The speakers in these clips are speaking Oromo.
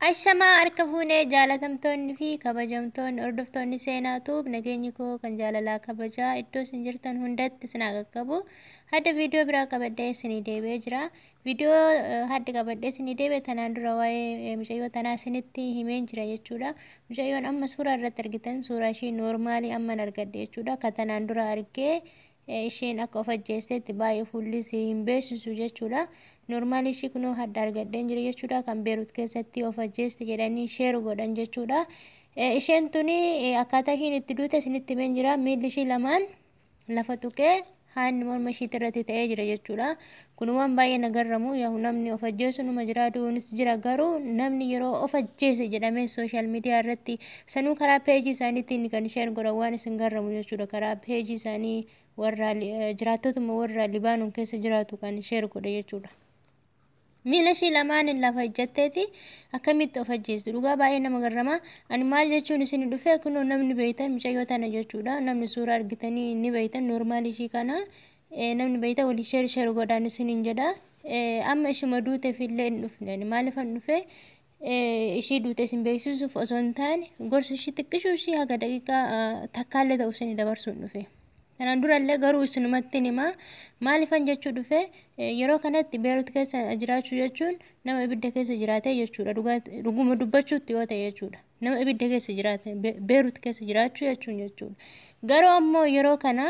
Ashamaa harka fuunee jaalatamtoonni fi kabajamtoonni hordoftoonni Seenaa Tube, nageenyi koo kan jaalalaa kabajaa iddoo isin jirtan hundatti isin haa qaqqabu. Hadda viidiyoo biraa qabadhee isinii deebi'ee jira. Viidiyoo hadda qabadhee isinii deebi'e tanaan dura waa'ee mucayyoo tanaa isinitti himeen jira jechuudha. Mucayyoon amma suuraa irratti argitan suuraa ishii noormaalii amman argadhe jechuudha. Ka tanaan dura argee isheen akka of ajjeesteetti baay'ee fuullis hin beeksisu jechuudha. Noormaali ishii kunoo hadda argadheen jira jechuudha. Kan Beerut keessatti of ajjeeste jedhanii share godhan jechuudha. Isheen tuni akkaataa ishiin itti duute isinitti himeen jira. Miilli ishii lamaan lafa tuqee haanni morma ishiitti irratti ta'ee jira jechuudha. Kun waan baay'ee na garramu. Yaa namni of ajjeesu numa jira, du'uunis jira, garuu namni yeroo of ajjeese jedhamee social media irratti sanuu karaa peejii isaaniitiin kan isheen godhan waan isin garramu jechuudha. Karaa peejii isaanii warra jiraattotuma warra Libaanoon keessa jiraatu kan share godhe jechuudha. Miila ishii lamaan lafa ejjatteeti akkamitti of ajjeesti? Dhugaa baay'ee nama garrama. Ani maal jechuun isin dhufe, kunoo namni beeytan mucayyoo tana jechuudha. Namni suuraa argitanii ni beeytan, noormaali ishii kana namni beeytan walii share share godhaan isiniin jedha. Amma ishuma duuteef illee hin dhufne. Ani maaliifan dhufe? Ishii duute isin beeksisuuf osoo hin taane, gorsa ishii xiqqishuu ishii haga daqiiqaa takkaallee ta'u isin dabarsuun dhufe. Kanaan durallee garuu isinumatti himaa. Maaliifan jechuu dhufe? Yeroo kanatti Beerut keessa jiraachuu jechuun nama ibidda keessa jiraate jechuudha. Dhuguma dubbachuutti yoo ta'e jechuudha. Nama ibidda keessa jiraate Beerut keessa jiraachuu jechuun jechuudha. Garuu ammoo yeroo kana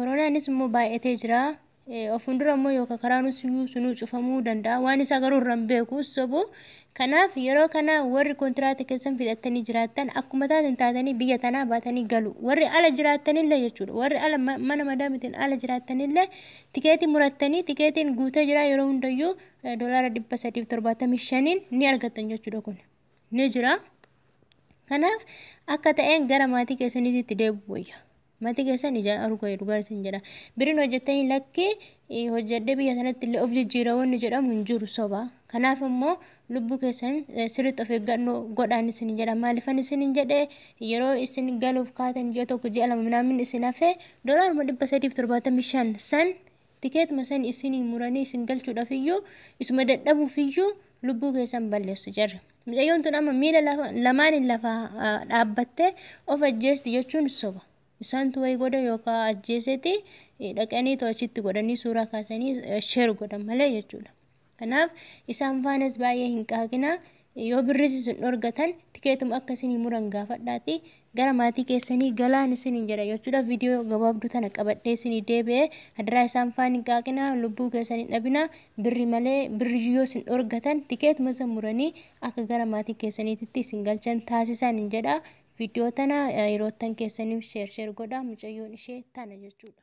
koronaanis immoo baay'atee jira. Of fuuldura immoo yookaan karaan sunuu cufamuu danda'a. Waan isaa garuu irra hin beeku sobu. Kanaaf yeroo kana warri kontiraata keessan fixattanii jiraattan akkuma taatan taatanii biyya tanaa baatanii galu. Warri ala jiraattanillee jechuudha. Warri ala mana madaamitiin ala jiraattanillee tikeetii murattanii, tikeetiin guutee jira, yeroo hundayyuu $375n ni argattan jechuudha kun. Ni jira. Kanaaf akka ta'een gara maatii keessaniitti deebi'u wayya. Maatii keessan ijaan arguu dhugaa isin jedha. Biriin hojjettanii lakkii hojjedhee biyya sanatti illee of jijjiira wanni jedhamu hin jiru, soba. Kanaaf immoo lubbuu keessan sirriitti of eeggannoo godhaan isin jedha. Maaliifan isin jedhee? Yeroo isin galuuf kaatan ji'a 1, ji'a 2 minaamin isin hafee $375 san tikeetuma san isinii muranii isin galchuudhaaf iyyuu isuma dadhabuuf iyyuu lubbuu keessan balleessu jarri. Mucayyoon tun amma miila lamaaniin lafa dhaabbattee of ajjeesti jechuun soba. Isaantu wayi godha yookaan ajjeeseeti dhaqanii to'achitti godhanii suuraa kaasanii share godhan malee jechuudha. Kanaaf isaan faanas baay'ee hin qaaqina. Yoo birris isin dhorgatan tikeetuma akka isinii muran gaafadhaati gara maatii keessanii galaan isiniin jedha jechuudha. Viidiyoo gabaabduu tana qabadhee isinii deebi'ee. Hadaraa isaan faan hin qaaqina, lubbuu keessan hin dhabina. Birri malee birri yoo isin dhorgatan tikeetuma san muranii akka gara maatii keessaniitti isin galchan taasisan hin jedha. Viidiyoo tana yeroottan keessaniif share share godha. Mucayyoon ishee tana jechuudha.